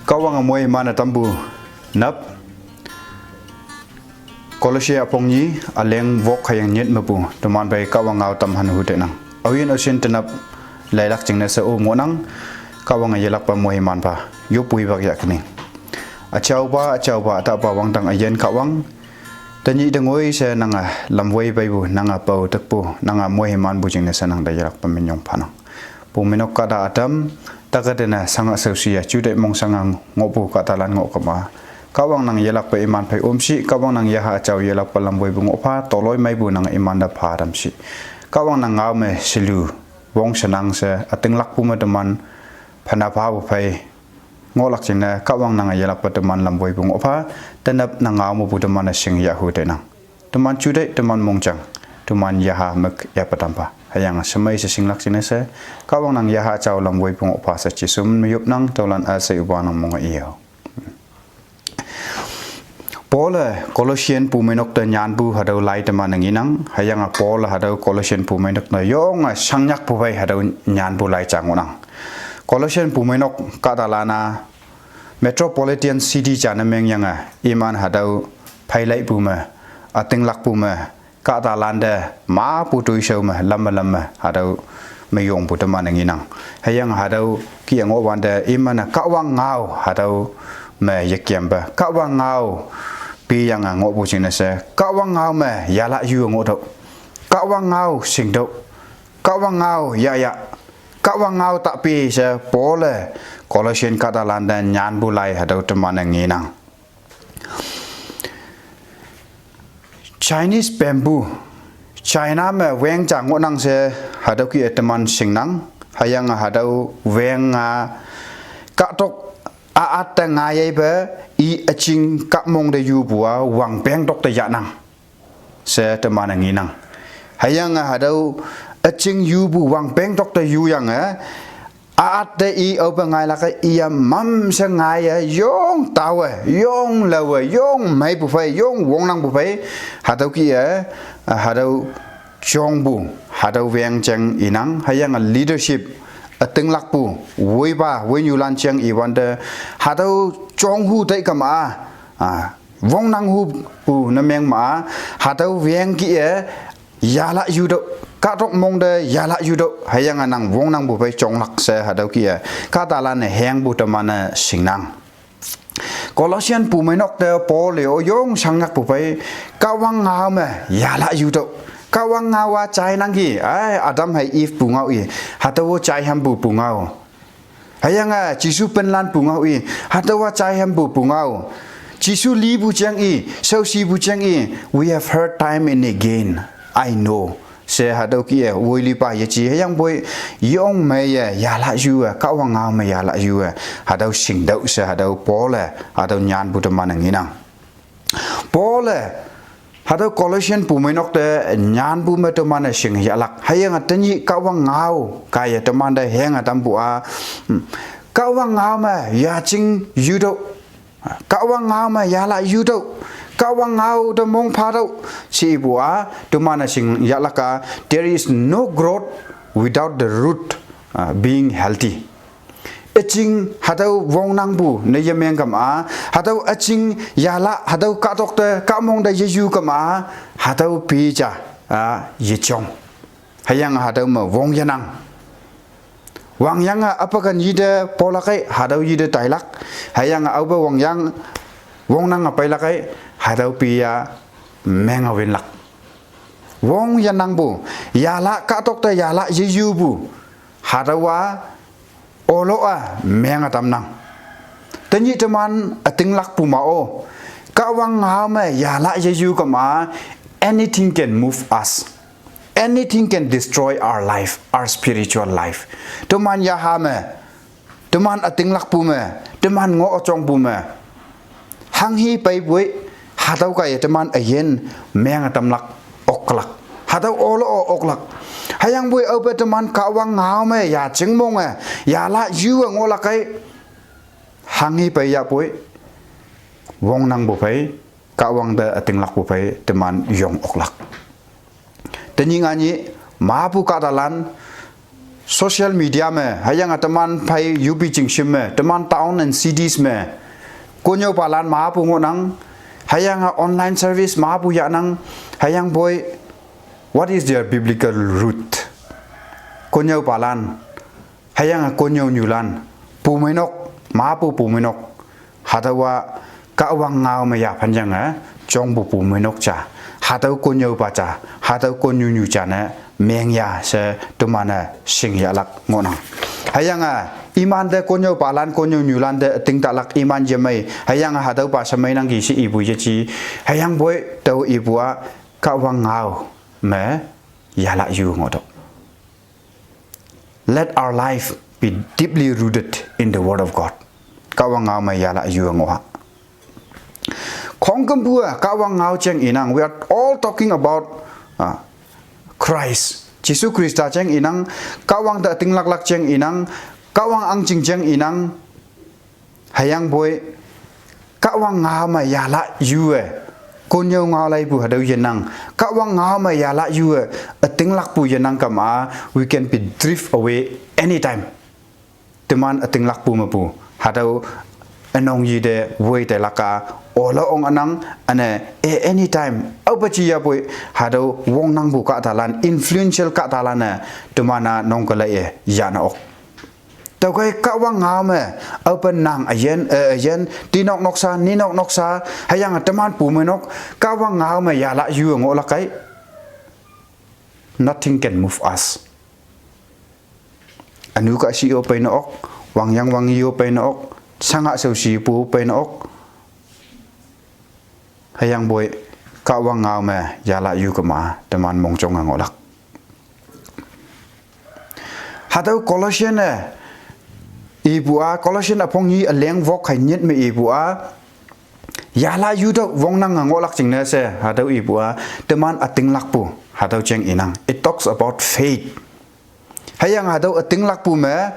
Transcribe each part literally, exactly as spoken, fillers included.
Kahwang amoi iman atampu nap, Kolosi apong nyi, aleng wok hayang nyit mepu, teman phei Kahwang ngao tam han hu tenang. Aoyin aosin tenap lailak jingne she-o ngohnang, Kahwang yelakpa moi iman pha, yoppu ibak yahkeni. Achaupa, achaupa, atahpa wangdang ayin Kahwang, tenyih tengoi she nange lamwoi peipu, nange pao takpu, nange moi imanpu jingne she nangte yelakpa minyong phanang. Pumeinok kahta atam, takatene sanga shaoshi-a, jutai mong sanga ngohpu kahtalan ngoh kama. Kahwang nang yelakpa iman phei omshi, Kahwang nang yaha achao yelakpa lamwoipu ngoh pha, toloimeipu nang imante pha tamshi. Kahwang nang ngao me shilu, wong shenang she, ütinglakpu me teman, phana phapu phei, ngohlak jingne, Kahwang nang yelakpa teman lamwoipu ngoh pha, tenap nang ngao mepu teman-e shing yah hu tenang. Teman jutai, teman mongjang, teman yaha mük yahpa tam pha. Hüyange shemei she shinglak jingne she, Kahwang nang yaha achao lamwoipu ngoh pha she Jesu min me yopnang, tüolan üshei üpa nang monge iyo. Paul-e Colossian pumeinok te nyanpu hatüo lai teman-e ngenang, hüyange Paul-e hatüo Colossian pumeinok te yonge shangyakpu phei hatüo nyanpu lai ja ngohnang. Colossian pumeinok kahtalan-a metropolitan city ja ne mengyange, iman hatüo pheilaipu me, ütinglakpu me, kahtalante mapu toishao me, lam me lam me, hatüo me yongpu teman-e ngenang. Hüyange hatüo kih-e ngohwante, iman-e Kahwang ngao hatüo me yekempe, Kahwang ngao peyange ngohpu jingne she, Kahwang ngao me yahlak yu ngohtüoh, Kahwang ngao shingtüoh, Kahwang ngao yahya, Kahwang ngao tahpe she Paul-e Colossian kahtalante nyanpu lai hatüo teman-e ngenang. Chinese bamboo, China me weng ja ngohnang she hatüo kih-e teman shingnang, hüyange hatüo weng-a kahtok a-at te ngaiyeipe i üjing kahmong te yupu-a wangpeng tok te yahnang she teman-e ngenang. Hüyange hatüo üjing yupu wangpeng tok te yuyange, a-at te i aope ngailak-e iya mamshe ngaiye yong taowe, yong laowe, yong meipu phei, yong wongnangpu phei, hatüo kih-e, hatüo jongpu, hatüo weng jeng inang, hüyange leadership, ütinglakpu, woipa, woinyulan jeng iwante, hatüo jonghu tai kama-a, a, wongnang hupu ne meng ma-a, hatüo weng kih-e, yahlak yutüoh, kahtok mong te yahlak yutüoh, hüyange nang wongnangpu phei jonglak she hatüo kih-e, kahtalan-e hengpu teman-e shingnang. Colossian pumeinok te Paul-e-o yong shangyakpu phei, Kahwang ngao me yahlak yutüoh, Kahwang ngao-a jainangki, ai, Adam hei Eve pungao i, hatüo-o jai hampu pungao. Hüyange Jesu penlan pungao i, hatüowa jai hampu pungao. Jesu lipu jeng i, shaoshipu jeng i, we have heard time and again, I know, she hatüo kih-e woilipa yeji, hüyangpoi yong meiye yahlak yu-e, Kahwang ngao me yahlak yu-e, hatüo shingtüoh she hatüo Paul-e hatüo nyanpu teman-e ngenang. Paul-e hatüo Colossian pumeinok te nyanpu me teman-e shing yahlak, hüyange tenyih Kahwang ngao kaiye temante henge tampu-a, hmm, Kahwang ngao me yajing yutüoh, Kahwang ngao me yahlak yutüoh, Kahwang ngao te mong phatüoh, she ipu-a teman-e shing yahlak-a, there is no growth without the root, uh, being healthy. Üjing hatüo wongnangpu ne yemeng kama-a, hatüo üjing yahlak, hatüo kahtok te, kahmong te yeyu kama-a, hatüo pi ja, a, yejong. Hüyange hatüo me wong yenang. Wangyange üpa ken yite polak ei, hatüo yite tailak. Hüyange aope wangyang, wongnange peilak ei, hatüo pi-a menge winlak. Wong yenangpu, yahlak kahtok te yahlak yeyupu, hatüowa olo-a menge tamnang. Tenyih teman ütinglakpu ma-o, Kahwang ngao me yahlak yeyu kama, anything can move us, anything can destroy our life, our spiritual life. Teman yaha me, teman ütinglakpu me, teman ngoh jongpu me, hanghi peipoi, hatüo kaiye teman üyin menge tamlak oklak, hatüo olo-o oklak. Hüyangpoi aope teman Kahwang ngao me yajing monge, yahlak yu-e ngohlak ei, hanghi pei yahpoi, wongnangpu phei, Kahwang te ütinglakpu phei teman yong oklak. Tenyih nganyih, mapu kahtalan, Social media me, hüyange teman phei yupi jingshim me, teman town and cities me, konnyüopalan mapu ngohnang, hüyange online service mapu yahnang, hüyangpoi, what is their biblical root? Konnyüopalan, hüyange konnyüonyulan, pumeinok, mapu pumeinok, hatüowa Kahwang ngao me yaphan yange, jongpu pumeinok ja, hatüo konnyüopa ja, hatüo konnyüonyu ja ne, mengya she teman-e shingyahlak ngohnang. Hüyange, imante konnyüopalan, konnyüonyulan te ütingtahlak iman yemei, hüyange hatüopa shemeinangki she ipu yeji, hüyangpoi tao ipu-a, Kahwang ngao me yahlak yu ngohtüoh. Let our life be deeply rooted in the word of God. Kahwang ngao me yahlak yu ngoh ha. Khongkümpu-a Kahwang ngao jeng inang, we are all talking about, uh, Christ. Jesu Khrista jeng inang, Kahwang te ütinglaklak jeng inang, Kahwang ahngching jeng inang, hüyangpoi, Kahwang ngao me yahlak yu-e, konnyüo ngao laipu hatüo yenang, Kahwang ngao me yahlak yu-e, ütinglakpu yenang kema, we can be drift away anytime. Teman ütinglakpu mepu, hatüo ünong yite woi tailak-a, ola ong ünang, üne, e, anytime, aope jiyapoi, hatüo wongnangpu kahtalan, influential kahtalan-e, teman-a nongkelai-e, yana ok. Tüokhei Kahwang ngao me, aope nang üyin, e, üyin, tinok noksa, ninok noksa, hüyange teman pumeinok, Kahwang ngao me yahlak yu ngohlak kei. Nothing can move us. Ünu kahshih-o peine ok, wangyang wangi-o peine ok, shangha shaoshipu peine ok. Hüyangpoi, Kahwang ngao me yahlak yu kema, teman mongjong ngohlak. Hatüo Colossian-e ipu-a, Colossian üpong nyi üleng wok hei nyit me ipu-a, yahlak yutüoh wongnang ngohlak jingne she, hatüo ipu-a, teman ütinglakpu, hatüo jeng inang. It talks about faith. Hüyange hatüo ütinglakpu me,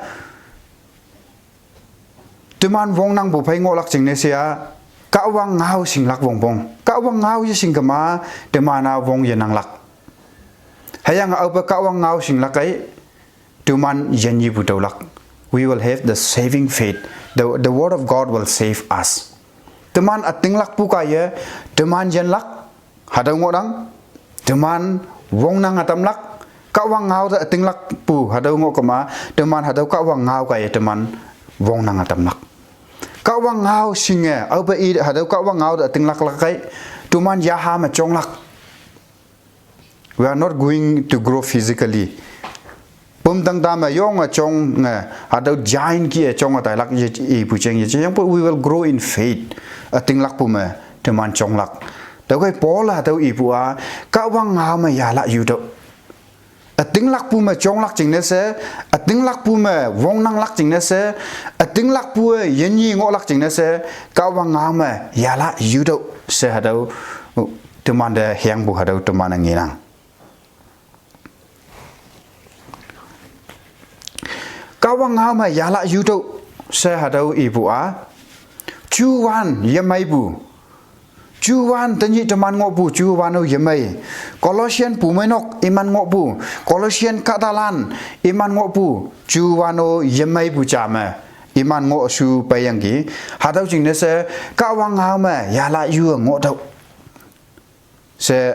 teman wongnangpu phei ngohlak jingne she-a, Kahwang ngao shinglak wongpong. Kahwang ngao yeshing kema, teman-a wong yenanglak. Hüyange aope Kahwang ngao shinglak kei, teman yinyepu tüolak. We will have the saving faith. The, the word of God will save us. Teman ütinglakpu kaiye, teman yinlak, hatüo ngohnang, teman wongnang ütamlak, Kahwang ngao te ütinglakpu, hatüo ngoh kema, teman hatüo Kahwang ngao kaiye, teman wongnang ütamlak. Kahwang ngao shinge, aope i hatüo Kahwang ngao te ütinglaklak kei, teman yaha me jonglak. We are not going to grow physically. Pumtang ta me yonge jonge, hatüo giant kih-e jonge tailak ye, ipu jeng yeji, hüyangpoi we will grow in faith. Ütinglakpu me, teman jonglak. Tüokhei Paul hatüo ipu-a, Kahwang ngao me yahlak yutüoh. Ütinglakpu me jonglak jingne she, ütinglakpu me wongnanglak jingne she, ütinglakpu-e yinye ngohlak jingne she, Kahwang ngao me yahlak yutüoh she hatüo, temante hüyangpu hatüo teman-e ngenang. Kahwang ngao me yahlak yutüoh she hatüo ipu-a, juwan yemeipu. Juwan tenyih teman ngohpu juwan-o yemei. Colossian pumeinok iman ngohpu, Colossian kahtalan iman ngohpu, juwan-o yemeipu ja me, iman ngoh shu peiyangki. Hatüo jingne she, Kahwang ngao me yahlak yu ngohtüoh she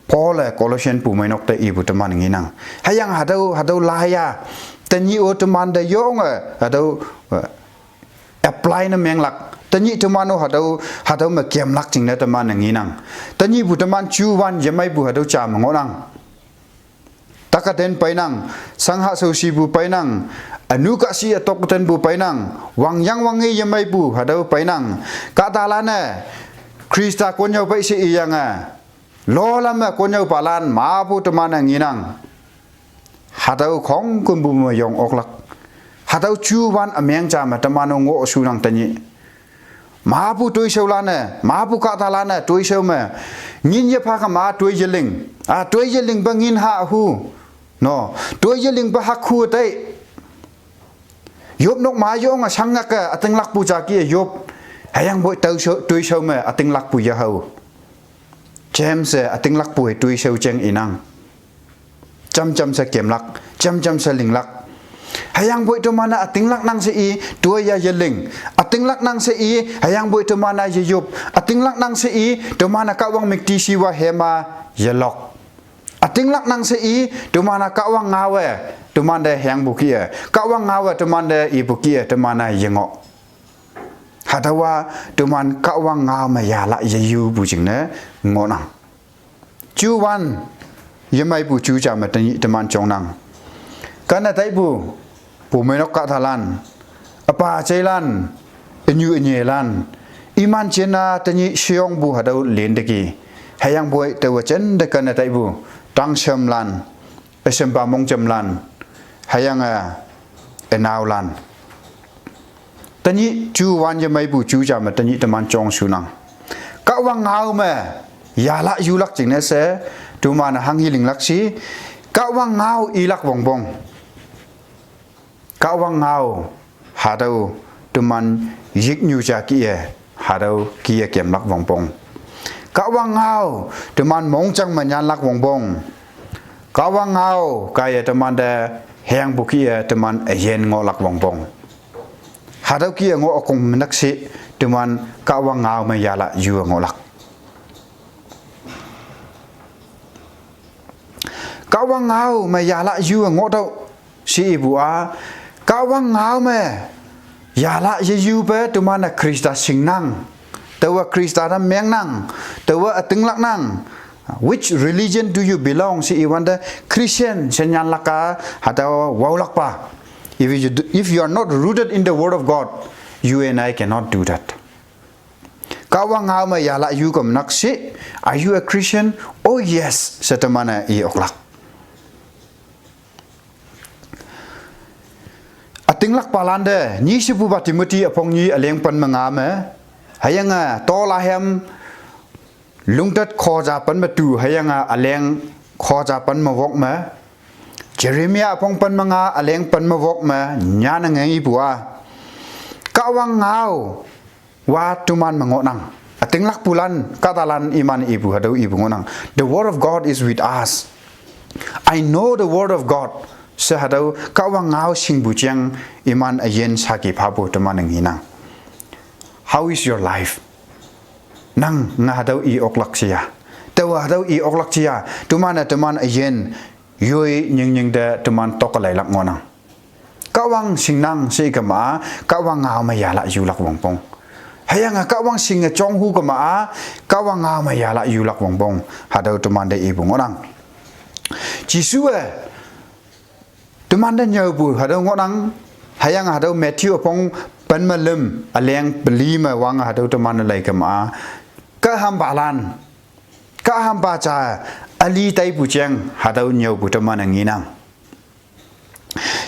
Paul-e Colossian pumeinok te ipu teman ngenang. Hüyange hatüo, hatüo laiya, tenyih-o temante yonge, hatüo, e, apply ne menglak. Tenyih teman-o hatüo, hatüo me kemlak jingne teman ngenang. Tenyihpu teman juwan yemeipu hatüo ja me ngohnang. Takaten peinang, shangha shaoshipu peinang, ünu kahshih ütok tenpu peinang, wangyang wangi yemeipu hatüo peinang. Kahtalan-e, Khrista konnyüo pei she iyange, lolam me konnyüopalan mapu teman-e ngenang. Hatüo khongkümpu me yong oklak. Hatüo juwan ümeng ja me teman-o ngoh shunang tenyih. Mapu toishaolan-e, mapu kahtalan-e toishao me, ngin yepha kema toi yeling. A, toi yelingpe ngin hahu. No, toi yelingpe hakhu tei. Yop nok ma yonge shangnyak-e ütinglakpu ja kih-e yop. Hüyangpoi toishao, toishao me ütinglakpu yahao. James-e ütinglakpu-e toishao jeng inang. Jamjam she kemlak, jamjam she linglak. Hüyangpoi teman-e ütinglak nang she i, toiya yeling. Ütinglak nang she i, hüyangpoi teman-e yeyop. Ütinglak nang she i, teman-e Kahwang müktishiwa hema yelok. Ütinglak nang she i, teman-e Kahwang ngaowe, temante hüyangpu kih-e. Kahwang ngaowe, temante ipu kih-e, teman-e yengoh. Hatüowa teman Kahwang ngao me yalak yeyupu jingne ngohnang. Juwan yemeipu ju ja me tenyih teman jongnang. Kane taipu, pumeinok kahtalan, üpa jeilan, ünyu ünyelan, iman jinna tenyih sheyongpu hatüo linteki. Hüyangpoi taowe jinte kane taipu, tangshemlan, üshempa mongjemlan, hüyange ünaolan. Tenyih juwan yemeipu ju ja me tenyih teman jongshunang. Kahwang ngao me yalak yulak jingne she, teman hanghi linglak shi, Kahwang ngao ilak wongpong. Kahwang ngao, hatüo teman yiknyu ja kih-e, hatüo kih-e kemlak wongpong. Kahwang ngao, teman mongjang me nyanlak wongpong. Kahwang ngao kaiye temante hüyangpu kih-e teman üyin ngohlak wongpong. Hatüo kih-e ngoh ükong me nakshih, teman Kahwang ngao me yalak yu ngohlak. Kahwang ngao me yalak yu ngohtüoh she ipu a, Kahwang ngao me yalak yeyupe teman-e Khrista shingnang, taowa Khrista te mengnang, taowa ütinglak nang. Which religion do you belong she iwante, Christian she nyanlak a, hatüo waolakpa. If you do, if you are not rooted in the word of God, you and I cannot do that. Kahwang ngao me yalak yu ke me nakshih, are you a Christian? Oh yes, she teman-e i oklak. Ütinglakpalante, nyishepupa Timothy üpong nyi üleng pen me nga me, hüyange tola hem lungtet khoja pen me tu, hüyange üleng khoja pen me wok me, Jeremiah üpong pen me nga üleng pen me wok me, nyanne ngeng ipu a, Kahwang ngao wa teman me ngohnang. Ütinglakpulan, kahtalan iman ipu hatüo ipu ngohnang. The word of God is with us. I know the word of God. She hatüo Kahwang ngao shingpu jeng iman üyin saki phapu teman ngenang. How is your life? Nang nga hatüo i oklak shiya. Taowa hatüo i oklak shiya. Teman-e teman üyin yoi nyingnying te teman tok lailak ngohnang. Kahwang shingnang she kema, Kahwang ngao me yalak yulak wongpong. Hüyange Kahwang shinge jonghu kema, Kahwang ngao me yalak yulak wongpong. Hatüo temante ipu ngohnang. Jesuwe temante nyüopu hatüo ngohnang, hüyange hatüo Matthew üpong pen me lüm, üleng peli me wange hatüo teman-e lei kema, kahampalan, kahampa ja, üli taipu jeng hatüo nyüopu teman-e ngenang.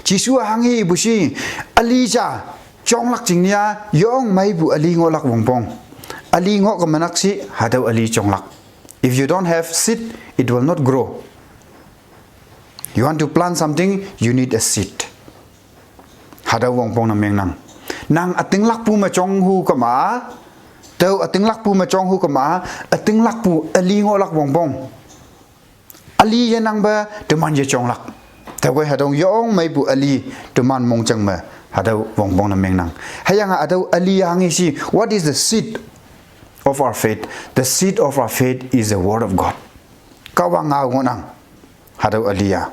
Jesu hanghi ipu shi, üli ja jonglak jingnia yong meipu üli ngohlak wongpong. Üli ngoh ke me nakshih, hatüo üli jonglak. If you don't have seed, it will not grow. You want to plant something, you need a seed. Hatüo wongpong ne mengnang. Nang ütinglakpu me jonghu kema, tao ütinglakpu me jonghu kema, ütinglakpu üli ngohlak wongpong. Üli yenangpe teman yejonglak. Tüokhei hatüo yong meipu üli teman mongjang me hatüo wongpong ne mengnang. Hüyange hatüo üli hanghi shi, what is the seed of our faith? The seed of our faith is the word of God. Kahwang ngao ngohnang. Hatüo üli a.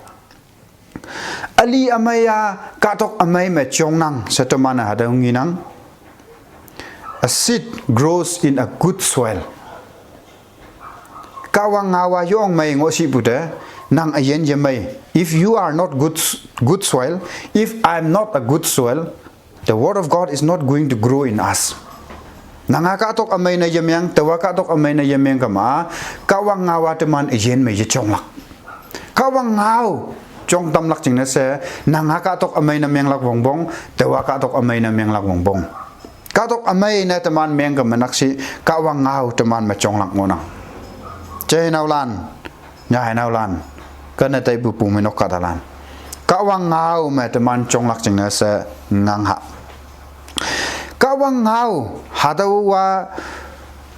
Üli ümei a, kahtok ümei me jongnang, she teman-e hatüo ngenang. A seed grows in a good soil. Kahwang ngao a yong mei ngoh shipu te, nang üyin yemei. If you are not good, good soil, if I'm not a good soil, the word of God is not going to grow in us. Nanga kahtok ümei ne yemeng, taowa kahtok ümei ne yemeng kema, Kahwang ngao a teman üyin me yejonglak. Kahwang ngao jong tamlak jingne she, nanga kahtok ümei ne menglak wongpong, taowa kahtok ümei ne menglak wongpong. Kahtok ümei ne teman meng ke me nakshih, Kahwang ngao teman me jonglak ngohnang. Jeiheinaolan, nyaheinaolan, kene taipu pumeinok kahtalan. Kahwang ngao me teman jonglak jingne she ngang ha. Kahwang ngao, hatüowa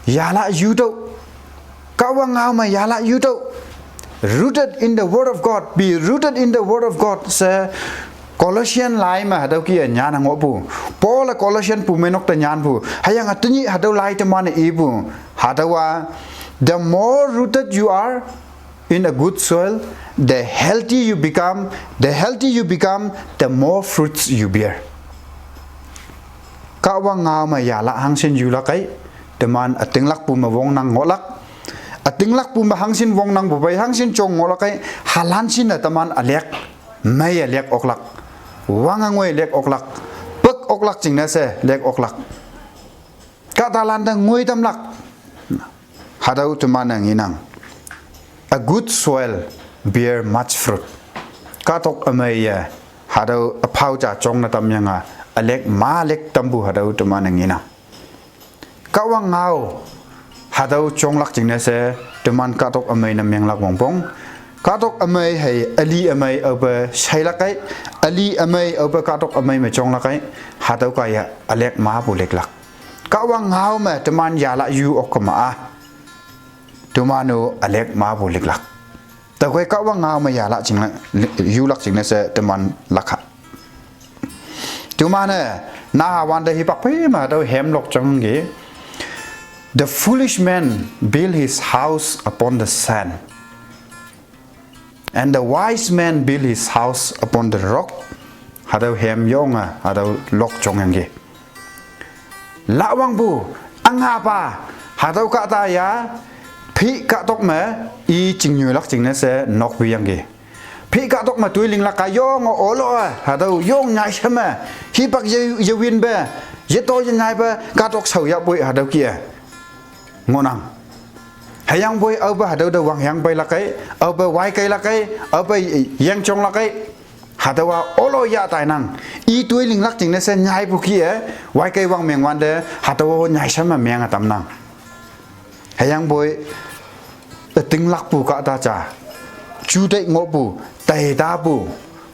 yalak yutüoh. Kahwang ngao me yalak yutüoh. Rooted in the word of God. Be rooted in the word of God. She Colossian lai me hatüo kih-e nyan ngohpu. Paul-e Colossian pumeinok te nyanpu. Hüyange tenyih hatüo lai teman-e ipu. Hatüowa, the more rooted you are in a good soil, the healthy you become, the healthy you become, the more fruits you bear. Kahwang ngao me yalak hangshin yulak ei, teman ütinglakpu me wongnang ngohlak. Ütinglakpu me hangshin wongnangpu pei hangshin jong ngohlak ei, halan shinne teman ülek, mei ülek oklak. Wange ngoi ülek oklak. Pük oklak jingne she ülek oklak. Kahtalante ngoi tamlak. Hatüo teman-e ngenang. A good soil bear much fruit. Kahtok ümei-e, hatüo üphao ja jongne tamyange, ülek ma ülek tampu hatüo teman-e ngenang. Kahwang ngao, hatüo jonglak jingne she, teman kahtok ümei ne menglak wongpong. Kahtok ümei hei, üli ümei aope shailak ei, üli ümei aope kahtok ümei me jonglak ei, hatüo kaiye ülek mapu liklak. Kahwang ngao me teman yalak yu ok kema-a. Teman-o ülek mapu liklak. Tüokhei Kahwang ngao me yalak jingne, yulak jingne she teman lakha. Teman-e, naha wante hipak phei me hatüo hemlok jongki. The foolish man build his house upon the sand, and the wise man build his house upon the rock. Hatüo hem yonge, hatüo lok jongyangki. Lahwangpu, üngapa, hatüo kahta ya, phih kahtok me, i chingnyoilak jingne she nokpu yangki. Phih kahtok me toi linglak ka yonge olo-e, hatüo yong nyai sheme, hipak ye, yewinpe, yeto yenyaipe, kahtok shao yahpoi hatüo kih-e. Ngohnang. Hüyangpoi aope hatüo te wangyang peilak ei, aope waikeilak ei, aope yengjonglak ei. Hatüowa olo yah tainang. I toi linglak jingne she nyaipu kih-e, waikei wang mengwante, hatüo nyai sheme menge tamnang. Hüyangpoi, ütinglakpu kahta ja. Juteih ngohpu, taitapu,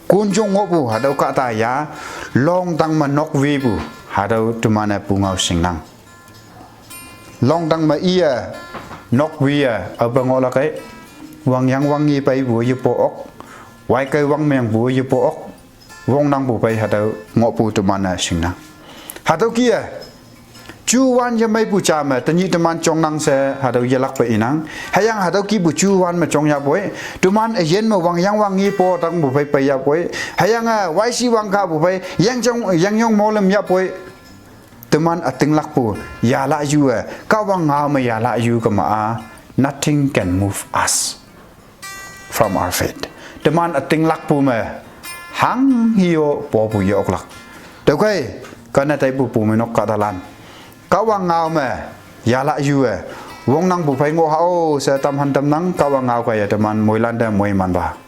konjong ngohpu, hatüo kahta ya, longtang me nokwipu, hatüo teman-e pungao shingnang. Longtang me iye, nokwiye, aope ngohlak ei, wangyang wangngi peipu yepo ok, waikei wang mengpu yepo ok, wongnangpu pei hatüo ngohpu teman-e shingnang. Hatüo kih-e, juwan yemeipu ja me, tenyih teman jongnang she, hatüo yelakpe inang. Hüyange hatüo kihpu juwan me jong yahpoi, teman üyin me wangyang wangngi po tangpu phei pei yahpoi. Hüyange, waishe wang kahpu phei, yengjong, yengyong molem yahpoi. Teman ütinglakpu, yalak yu-e, Kahwang ngao me yalak yu kema-a, nothing can move us from our faith. Teman ütinglakpu me, hanghe-o popu ye-oklak. Tüokhei, kane taipu pumeinok kahtalan. Kahwang ngao me, yalak yu-e, wongnangpu phei ngoh hao she tamhan tamnang, Kahwang ngao kaiye teman moilante moimanpa.